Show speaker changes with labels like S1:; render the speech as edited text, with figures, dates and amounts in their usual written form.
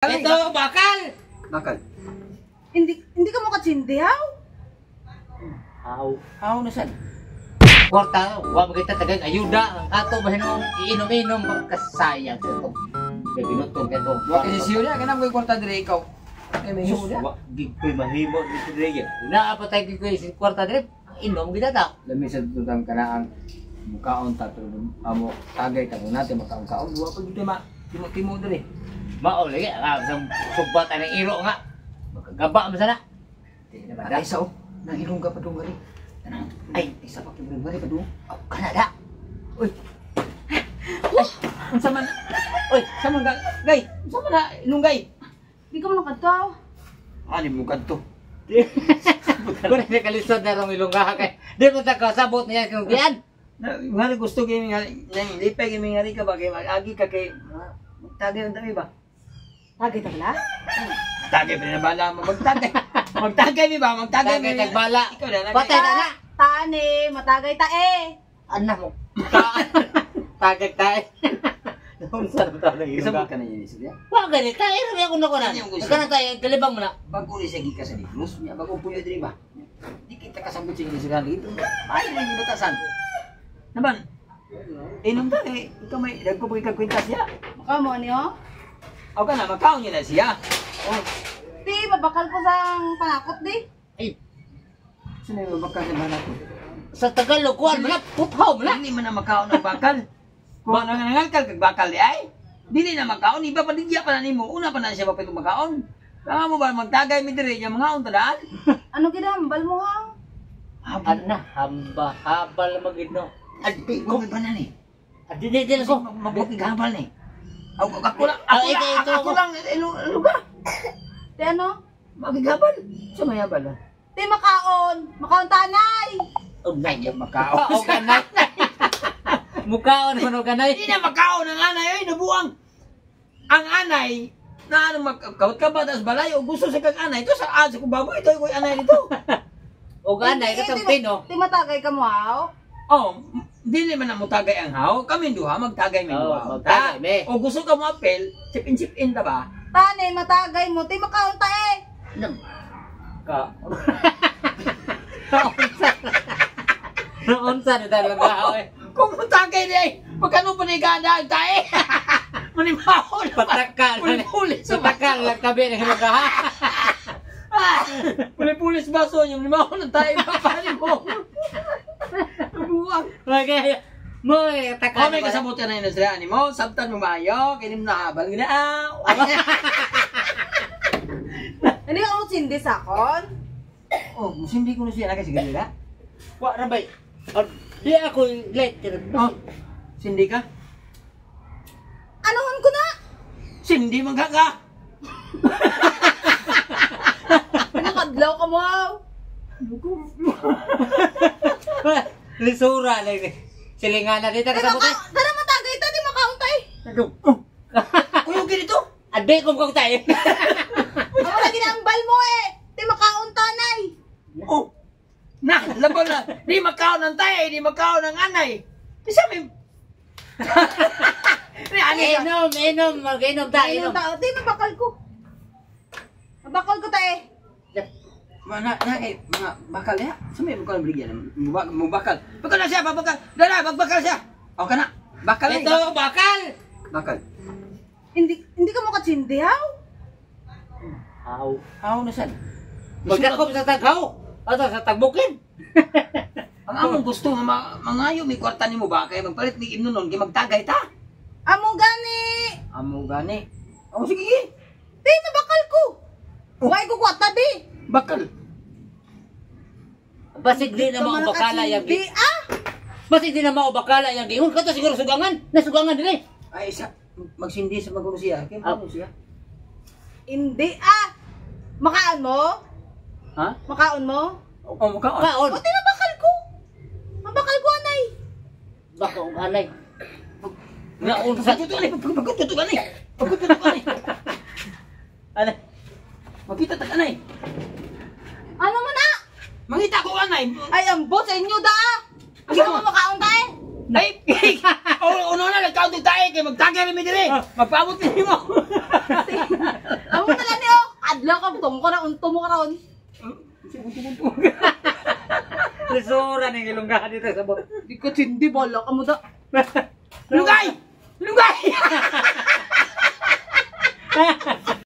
S1: Ito, bakal!
S2: Bakal.
S3: Hindi hindi ka mo katsindi, haw?
S1: Aw.
S2: Aw na sad.
S1: Kwarta, wa mo kita tagang ayuda. Ang ato ba hinong iinom-inom pagkasayang sa ito. Kay binutong kay ito.
S2: Wa kasi siyo na kanang may kwarta dire ikaw. Ay may
S1: Sus,
S2: himo
S1: wa gid ko'y mahimo dito dire. Naa pa tayo ko'y si kwarta dire. Inom gid ta.
S2: Lami sa tutang kanaang mukaon ta pero amo tagay ta natin makaon-kaon wa pa gid ma timo-timo dire.
S1: Mao lagi ang sa subat ang iro nga. Magkagaba man sana. Di na ba
S2: Ay sao nang ilong ka padung gari. Tanang.
S1: Ay.
S2: Isa pa kay gari padung.
S1: Aw kanada.
S2: Uy. Unsa man? Uy, sa man gay? Unsa man na ilunggay?
S3: Hindi ka mo nakadto, haw?
S2: Ani mo kadto.
S1: Wala na kalisod na rong ilongga kay. Di mo ta kasabot niya kung diyan.
S2: Na nga gusto kay nga nang lipay kay nga ka ba kay mag-agi ka kay tagay ang dami ba?
S3: Tagay ta bala?
S2: Tagay pa na bala mo magtagay. Magtagay mi ba? Magtagay mi.
S1: Tagay tagbala.
S2: Ikaw na.
S1: Patay na na.
S3: Tani, matagay ta eh.
S1: Anak mo. Tagay tayo. Unsa na ta nang
S2: Kasabot
S1: ilongga?
S2: ka na niya siya.
S1: Wa gani tayo ra ako nako na.
S2: Ano yung gusto?
S1: Kana tayo kalibang mo na.
S2: Bago ni siya gikan sa Negros, niya bago puyo diri ba. Di kita kasabot sa inyo sa dito. Ay lang yung batasan. Naman. Inom ta eh, ikaw may dagko pa kay kwintas niya.
S3: Maka mo ani, oh?
S2: Aw ka na makaon niya na siya.
S1: Oh.
S3: Di, mabakal ko sang panakot, di.
S1: Ay,
S2: Sino yung bakal sa bana ko?
S1: sa Tagalog kuan mo na puthaw mo na.
S2: Hindi man na makaon ng bakal. Kung ano nga nangalkal kag bakal di ay. Dili na makaon, iba pa digya pa na nimo. Una pa na siya mapitong makaon. Tama mo ba magtagay mi diri nya mga tadaan?
S3: Ano ginambal mo, haw?
S1: Ana hamba habal magidno. Adi
S2: Ko
S1: ko.
S2: may banan eh.
S1: Adi di di ko.
S2: Magpapighabal ni. Ako ako lang,
S1: Ah,
S2: ako
S1: ito,
S2: lang,
S1: ito,
S2: ako
S1: ako.
S2: lang lugar.
S3: Di ano?
S2: Magigabal. Sa mayabal ah.
S3: Di, makaon. Makaon tanay.
S1: Oh, nay.
S2: Makaon.
S1: O kanay. Mukaon man o kanay.
S2: Hindi na makaon ang anay ay nabuang. Ang anay na ano magkawat ka ba tas balay o gusto sa kag anay ito sa sa kung baboy ito koy anay dito.
S1: O kanay
S3: Hindi,
S1: katong
S3: di-
S1: pino.
S3: Di, matagay ka mo, haw?
S2: Oh, dili man na mo tagay ang haw, kami duha magtagay mi
S1: Oh,
S2: duha.
S1: magtagay mi.
S2: O gusto ka mo apel, chip in ta ba?
S3: Tani, matagay mo. Di, makaon ta eh.
S1: Nam. Ka. Unsa. Unsa na talaga eh.
S2: Kung mo tagay di ay, pagkano pa ni ganda ang tae? Manimahol.
S1: Pataka.
S2: Pulipulis sa
S1: Pataka lang tabi ng mga ha.
S2: Pulipulis baso niyo, manimahol ang tae pa mo. Nabuang.
S1: Okay. Mo eh, taka.
S2: Oh, may kasabot ka na industriya ani mo, sabtan mo maayo, kinim na habal gina.
S3: Hindi ka mo sindi sa akon?
S2: Oh, musindi ko na siya na kasi ganila.
S1: Wa ra bay. Di ako late.
S2: Oh, sindi ka?
S3: Anuhon ko na?
S2: Sindi man ka ka.
S3: Nakadlaw ka mo, haw?
S1: Lisura lang. Silingan na dito
S3: Di,
S1: kasabot.
S3: maka... Tara, matagay ta. Di, makaon ta eh.
S2: Oh. Kuyo ganito.
S1: Ade ko kong tayo.
S3: Ako na ginambal mo eh. Di, makaon tanay.
S2: Oh. Na, labaw na. Di makaon ng tayo, di makaon ng anay. Bisa may Ni ani ka.
S1: Inom, inom, mag-inom ta,
S3: Inom
S1: inom.
S3: ta. Di, mabakal ko. Mabakal ko ta eh.
S2: Mana na eh mga bakal ya. Sa may bakal bigyan mo bakal. Bakal na siya, babakal. Dala, magbakal siya. O kana. Bakal eh.
S1: Ito, bakal.
S2: Bakal.
S3: Hindi hindi ka mo katsindi, haw?
S1: Aw.
S2: Aw na sad.
S1: Magdakop sa taghaw. Ato sa tagbukin.
S2: Ang among gusto nga mangayo may kwarta nimo ba kay magpalit ni imno nun kay magtagay ta.
S3: Amo gani.
S2: Amo gani. O sige. Sige.
S3: Di, mabakal ko. Why ko kwata, di?
S2: Bakal.
S1: Basig di na
S3: Ikaw
S1: mao
S3: man
S1: bakala yang
S3: nakatsindi, ah!
S1: Basig di na mao bakala yang giingon kato siguro sugangan. Nasugangan dili.
S2: Ay isa magsindi sa magulo siya. Kay magulo siya.
S3: Hindi, ah! Makaon mo?
S2: Ha?
S3: Makaon mo?
S2: O makaon.
S1: Kaon.
S3: O, di, mabakal ko. Mabakal ko, anay.
S1: Baka og anay. Nga unsa
S2: Pagkututukan ni, pagkututukan ni. Pagkututukan ni.
S1: Ano?
S2: Makita ta anay.
S3: Ano man, ah?
S2: Mangita ko anay.
S3: Ay, ambot sa inyo, da, ah! Hindi ka mo makaon ta, eh.
S2: Ay, oh, uno na nagkaon tayo kay magtagay mi diri. Magpaabot ni mo.
S3: Wala ka butong ko na unto mo karon.
S1: Lisura ning ilonggahan dito sa bot.
S3: Di ko tindi bala ka mo da. Lugay!